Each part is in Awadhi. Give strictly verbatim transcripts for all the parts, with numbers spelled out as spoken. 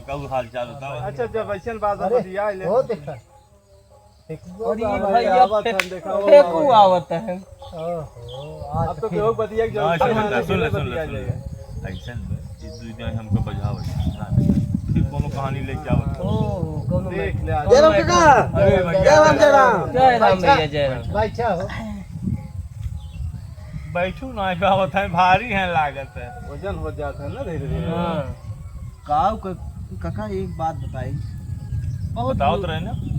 कब हाल चाल बताओ। अच्छा, जब ऐसन बात अरे, बतिया ले। वो देखा। फेंकुआ और ये बाबा भैया आवत फेंक-, हन, देखा, वो फेंकू बाबा। आवत है। ओहो, आज अब तो फिर केहू बतिया के ना, जरूरत सुन नहीं, ले, सुन ले, बतिया सुन ले, जाएगा। सुन ले। ऐसन में ये दू जने हमको बजावत है। फिर कोनो कहानी लेके आवत है। ओ, कोनो देख में, ले, कोनो जय राम में। काका। अरे भैया। जय राम, जय राम। जय राम बैठा। भैया, जय राम। बैठा हो। बैठू ना पावत है, भारी है लागत है। वजन हो जात है ना धीरे धीरे। हाँ। काऊ क-, काका एक बात बताई। बहुत बताओ तो बु-, रहे ना। हम्म।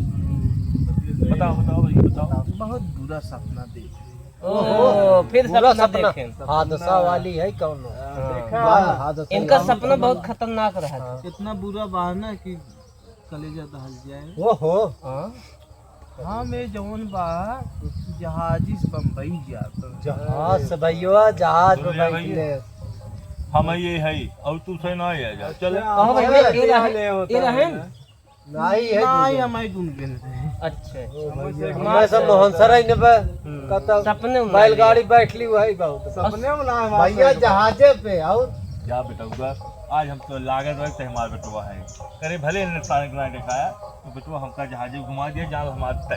बताओ, बताओ भाई, बताओ। बहुत बुरा सपना देख रहे हैं। ओ, फिर बुरा सपना सपना। देखें। हादसा हाँ। वाली है कौन? हाँ, हाँ। देखा? बड़ा हादसा इनका वाली सपना कौन? बहुत खतरनाक रहा था। हाँ। इतना बुरा बा ना कि कलेजा दहल जाए। ओहो। हाँ। हाँ, मैं जौन बा, जहाजी से बम्बई जात हूँ। जहाज से भैया, जहाज में सुन ले बैठ भाई। ले। हम ये है, और तू से ना है जा। चल। अच्छा, कहो भैया, अरे, ये रहे, ले होता ये रहे है। ना। नहीं है नहीं, दूध। हम आई दूध बेच रहे हैं। अच्छा। ओ भैया, हमारे हमारे सब से मोहन सराय ने बा-, हम्म। कतौ सपने में बैलगाड़ी बैठ ली, वही बहुत। सपने में ना हमारे भैया, से जहाजे पे और जा बेटा, उधर आज हम तो लागत रहे, ते हमार बेटवा है। करे भले इन्हें सारे ग्रांड दिखाया, तो बेटवा हमका जहाजे घुमा दिया, जाल हमार तय।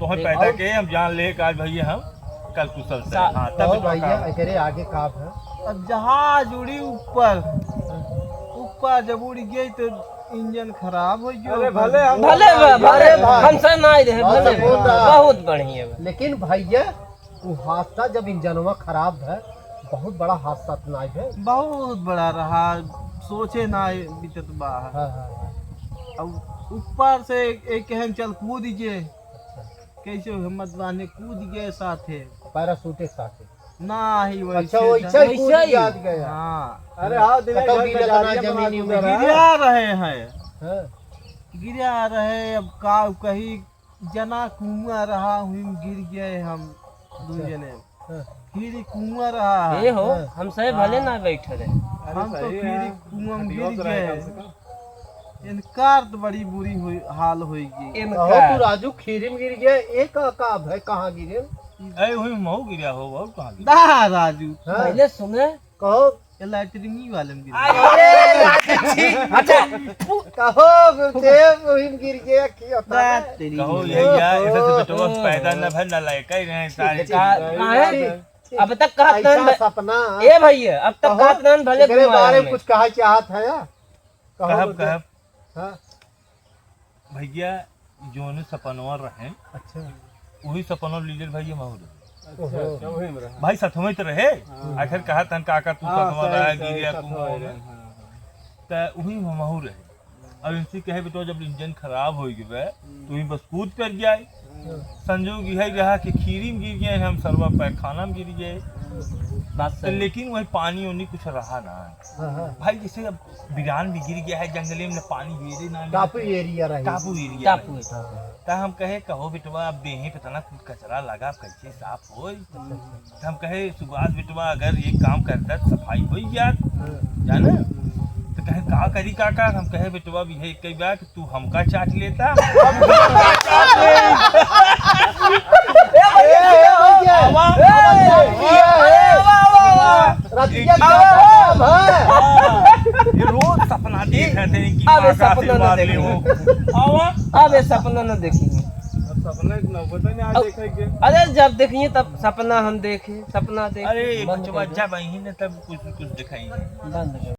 तो हम देख, पैदा और के हम जान ले कि आज भैया हम कल कुशल से। सा-, हाँ, तब कहो बेटवा भैया, का एकरे आगे का है? अब जहाज उड़ी ऊपर, ऊपर जब उड़ गई तो इंजन खराब हो गयो। अरे भले हम भले बा, भले अरे बा, भाई। हमसे ना रहे, हाँ, भले तो बा। बहुत बढ़िया बा। लेकिन भैया, वो हादसा जब इंजनवा खराब है, बहुत बड़ा हादसा तो नाई है। बहुत बड़ा रहा, सोचे ना बीतत बा। हाँ, हाँ, हाँ। अब ऊपर से एक, एक कहन चल कूद गए। अच्छा। कैसे हिम्मत बांधे कूद गए साथे। पैराशूट के साथे। ना ही वैसे अच्छा, वैसे जा- ही कूद वैसे ही। जात गया। हाँ। अरे हाँ, दिनेश कतौ भाई गिरत ना जमीनी में। गिरा रहे हैं। हाँ। गिरा रहे, अब का कही, जना कुआं रहा, हुई में गिर गए हम दो अच्छा। जने। हाँ। फिर ई कुआं रहा है। ए हो, हाँ। हम सही भले हाँ। ना बैठे रहे। अरे हम तो सही फिर है। ई कुआं में खटिया गिर तो रहे गए। कम से कम। इनकार तो बड़ी बुरी हुई, हाल होई गई। इनकार। कहो तू राजू खीरी में गिर गया, ए का, का भाई कहाँ गिरे? ए हुई मऊ गिरा हो, और कहाँ गिरा? ना राजू। हाँ। पहले सुने। कहो। ये लैट्रिन वाले में गिर गया। अरे राजू जी। अच्छा। कहो गुरुदेव, वही में गिर गया, की होता है? बात तेरी कहो है। यही है, ऐसे तो बेटवा पैदा न भर, ना लायक ही रहे सारे। का-, काहे? ठीक, ठीक। अब तक कहत ऐसा नहीं भ-, सपना। ए भैया, अब तक कहो, कहत नहीं भले एकरे घुमाया बारे में हमें। कुछ कहा चाहत है या? कहो कहब, गुरुदेव। कहब। हाँ। भैया, जोने सपनवा रहे, अच्छा। वही सपनवा लीडर भैया महू रहे। अच्छा, ओहो। अच्छा, वही में रहा। भाई, सतवे तो रहे। हाँ। आखिर कहा तन काका, तू हाँ, सतवा सही, रहा, सही, गिरिया सतवा कुआं रहे, में। हाँ, हाँ। त वही में महू रहे। अब इनसे कहे, "बेटवा, जब इंजन खराब हो गए, हम्म। तो ही बस कूद कर जाए।" हम्म। संजोग यही रहा कि खीरी में गिर गए, हम सरवा पैखाना में गिर गए। बात तो सही। लेकिन वही पानी उनी कुछ रहा ना। हाँ, हाँ। भाई, जैसे अब बिरान में गिर गया है, जंगले में न पानी गिरे ना। टापू एरिया रही। टापू एरिया टापू रही। है, टापू। त हम कहे, "कहो बेटवा, अब देहे पे तना कुछ कचरा लगा, कैसे साफ होई?" अच्छा, अच्छा। त हम कहे, "सुभाष बेटवा, अगर एक काम करता, सफाई होई जात, हाँ। जाना?" त कहे, "का करी काका?" हम कहे, "बेटवा, अब यही एक ही बा कि तू हमका चाट लेता।" ए भैया, ए भैया, वाह, ए, वाह, वाह, वाह, वाह, वाह। रतिया का काम है। ये रोज सपना देखत है कि अबे माँ का सपना न आशीर्वाद देखे। लेवो। आवा। अबे सपना न देखी। अब सपना की नौबत नहीं, आज अब, देखेंगे। अरे जब देखिए तब सपना हम देखे, सपना देखे। अरे बंद बचवा कर दे। जब आई है ना तब कुछ न कुछ दिखाई है। बंद कर।